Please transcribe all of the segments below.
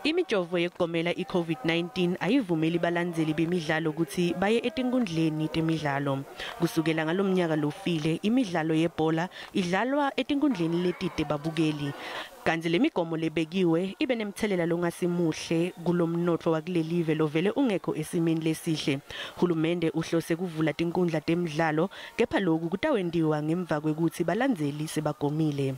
Imijovo yekugomela i-COVID-19 ayivumeli balandzeli bemidlalo kutsi baye etinkundleni temidlalo. Kusukela ngalomnyaka lofile, imidlalo yebhola idlalwa etinkundleni letite babukeli. Kantsi lemigomo lebekiwe ibe nemtselela longasimuhle kulomnotfo wakulelive lovele ungekho esimeni lesihle. Hulumende uhlose kuvula tinkundla temidlalo, kepha loku kutawentiwa ngemva kwekutsi balandzeli sebagomile.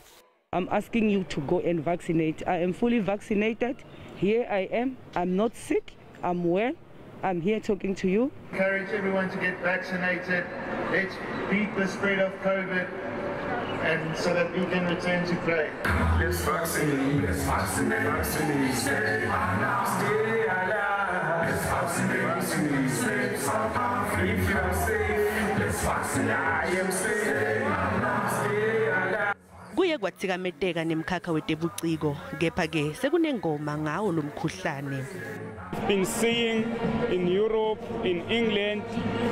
I'm asking you to go and vaccinate. I am fully vaccinated. Here I am. I'm not sick. I'm well. I'm here talking to you. Encourage everyone to get vaccinated. Let's beat the spread of COVID and so that we can return to play. Let's vaccinate. Let's vaccinate. Vaccinate. Stay alive. Stay alive. Let's vaccinate. Vaccinate. Stay South Africa. If you are safe, let's vaccinate. I am safe. Stay alive. Stay alive. Kuye kwatsikameteka nemkhakha wetebuciko, kepha-ke sekunengoma ngawo lomkhuhlane. Been seeing in Europe, in England,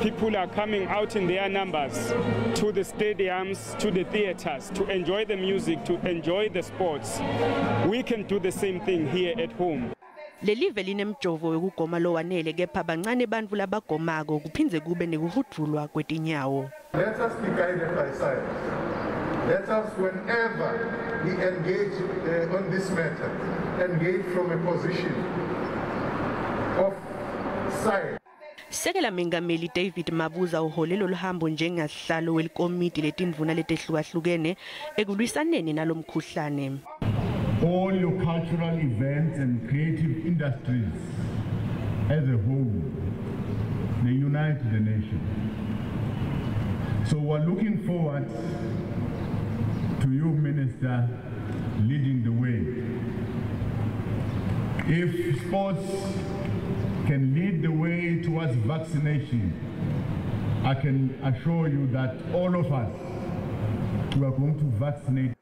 people are coming out in their numbers to the stadiums, to the theaters, to enjoy the music, to enjoy the sports. We can do the same thing here at home. Lelive linemjovo wekugoma lowanele, kepha bancane bantfu labagomako, kuphindze kube nekuhudvulwa kwetinyawo. Let us be guided by science. Let us, whenever we engage on this matter, engage from a position of science. Sekela Mengameli David Mabuza uhole loluhambo njengasihlalo welikomiti letindvuna letehlukahlukene ekulwisaneni nalomkhuhlane. All your cultural events and creative industries as a whole, they unite the nation. So we're looking forward to you, Minister, leading the way. If sports can lead the way towards vaccination, I can assure you that all of us, we are going to vaccinate.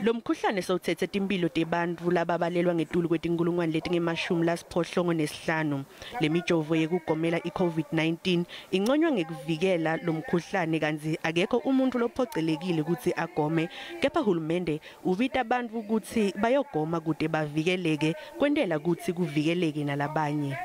Lomkhuhlane sewutsetse timphilo tebantfu lababalelwa ngetulu kwetinkulungwane letingema-85. Lemijovo yekugomela i-COVID-19 inconywa ngekuvikela lomkhuhlane, kantsi akekho umuntfu lophocelekile kutsi agome, kepha hulumende ubita bantfu kutsi bayogoma kute bavikeleke, kwentela kutsi kuvikeleke nalabanye.